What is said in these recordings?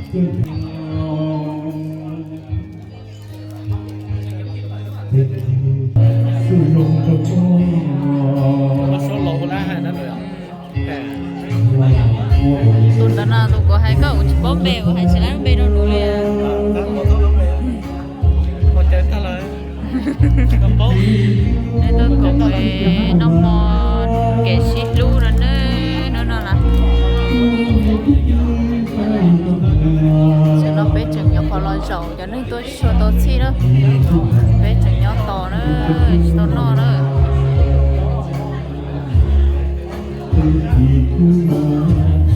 Tus ntawd no tus kuv hais koj kuv tsis paub npe, kuv hais tsis tau npe rau nws li. Neb tuaj koom noj mov kev sib hlub no ne, hnub no na. Tam sim no peb tseem nyuam qhuav los zaum cov neeg tuaj tsis tshua tau txhij na, peb tseem nyob tos na, tsis tau noj na.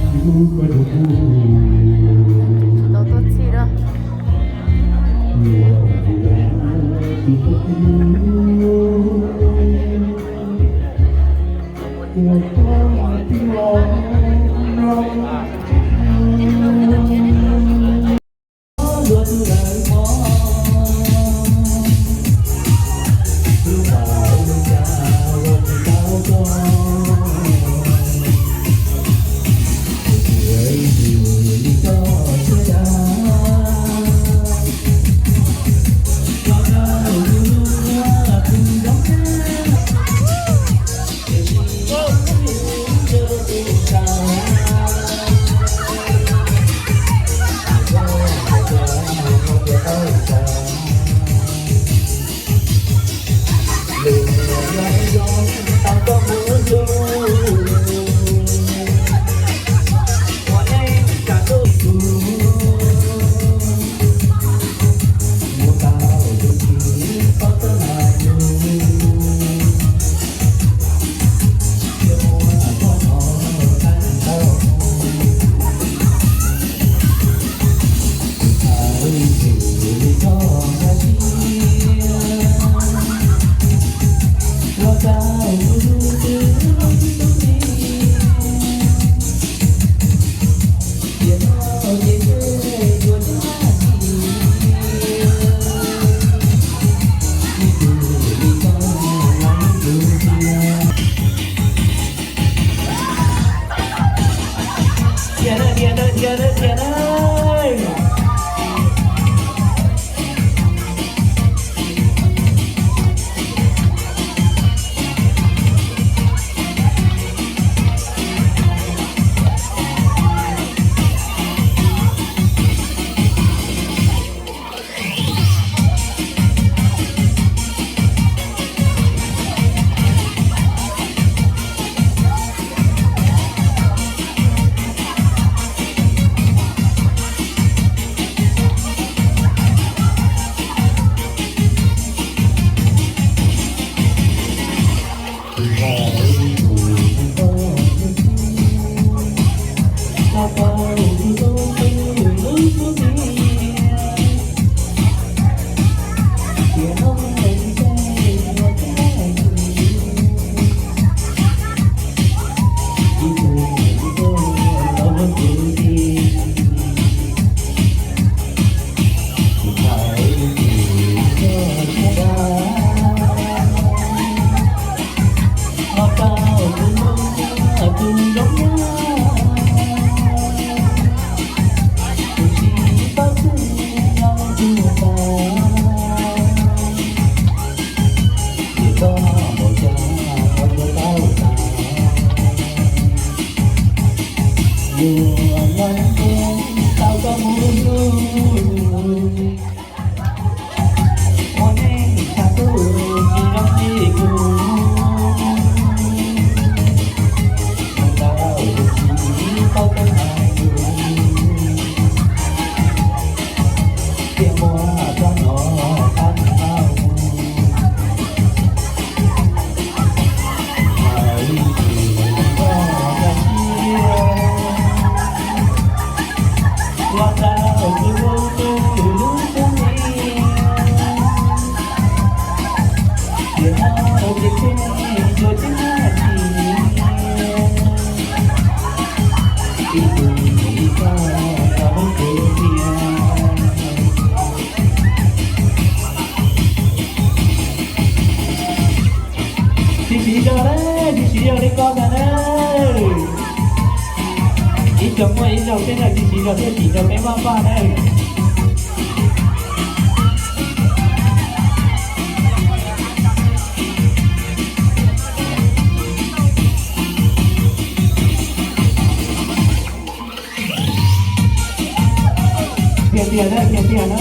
Tsis tau tuaj txhij na. Tsis siv zog na, tsis siv zog li ko ntag na. Ib Yog muaj ib zaug peb noj tsis siv zog thiab tim rau peb maj npaj na. Tiag tiag na, tiag tiag na.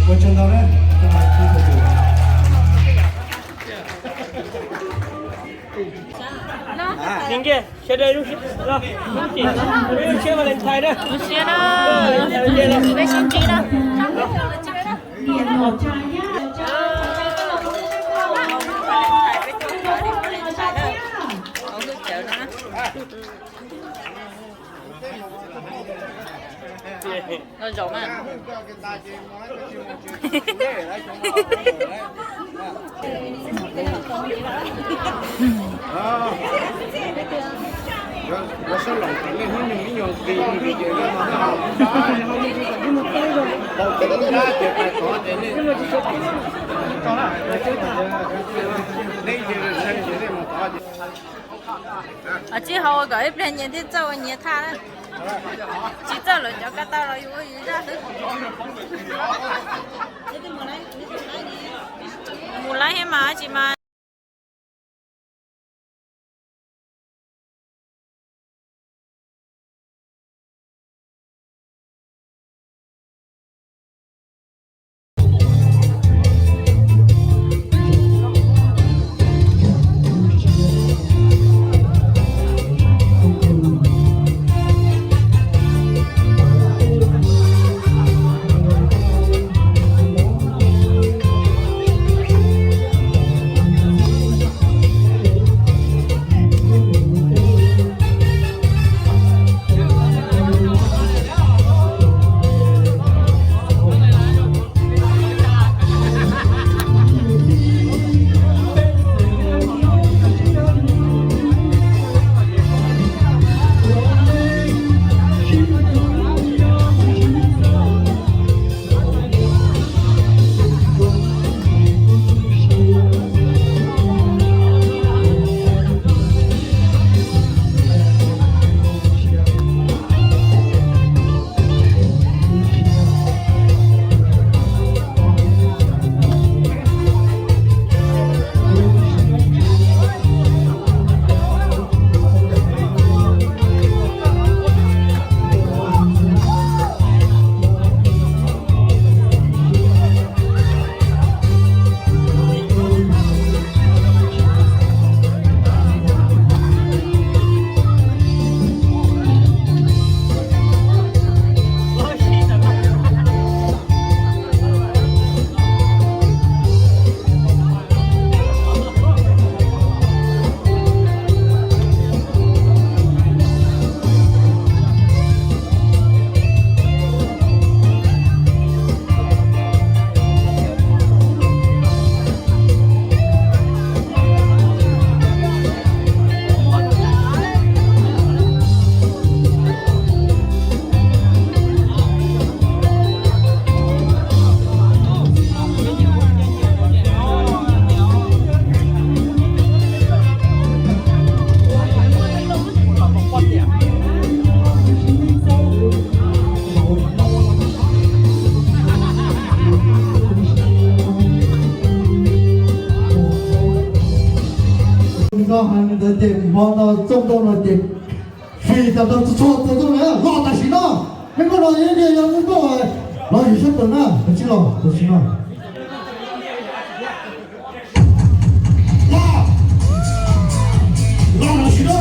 Ua tsaug ntau na. Nws nce sawv daws lub, lub siab Valentine na. Lub siab na. Peb sib ntsib na. Noj zaum mas. Ov, tsis haus kom ib pliag nyias thiaj txawj ua nyias thaj na. Tsis txawj lawm cov ko taw los yus ua yus zaj xwb. Mus laib thiab mas tsis mas. No hais li ntawd ces hmo no txoj nkauj no ces fij tau rau txhua txhua tus na, los tam sim no. Mej nkauj no yog ib yam yog mej nkauj los yus sab tawm na, tab sis los tam sim no. Los, los tam sim no.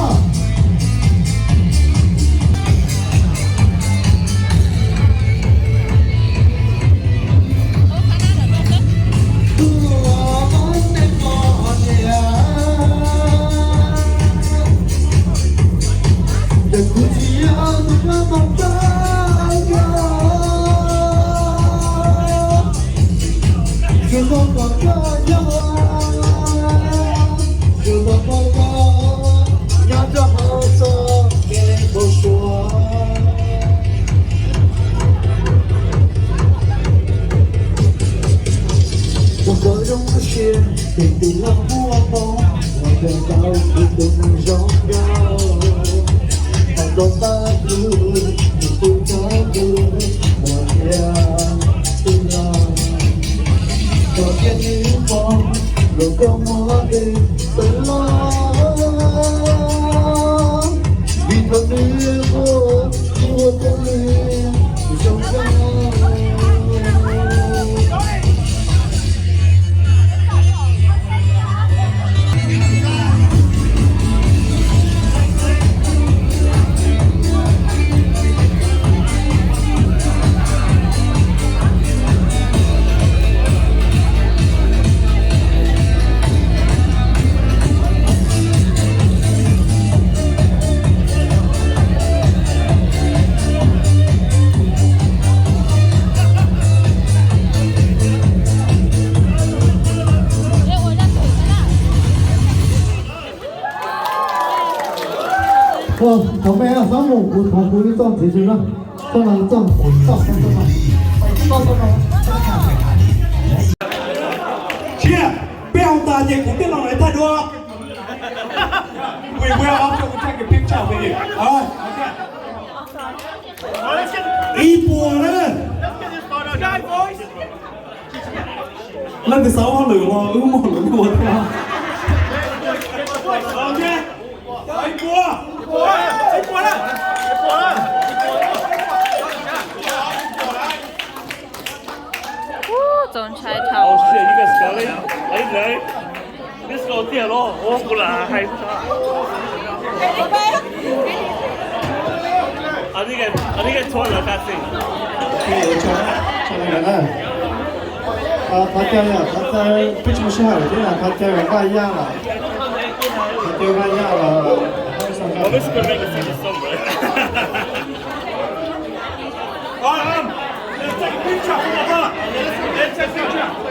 Thov mej xab mus, kuv thov kuv ib txoj ntxiv tso na. Txoj no txoj, txoj, txoj no. Sia, peb haus tas ces kuv tij laug lawv thaij duab. We will also take a picture with you. All right. Ib puas na. Leej twg xav ua hauj lwm los wb muaj hauj lwm ua thiab. Ib puas, ib puas na. Ub, txaus ntshai dhau. Ov, shit, you guys got it? Are you there? Let's go tiag los, ua kuv lam hais. Are you guys, are you guys touring or taxi? Thov caw yom, thov caw, peb tsis muaj sij hawm thiab, thov caw Vaj Yaj lawm. Thov caw Vaj Yaj lawm. Well, let's go make a scene somewhere. All right, um, let's take a picture. Come on, come on. Let's take a picture.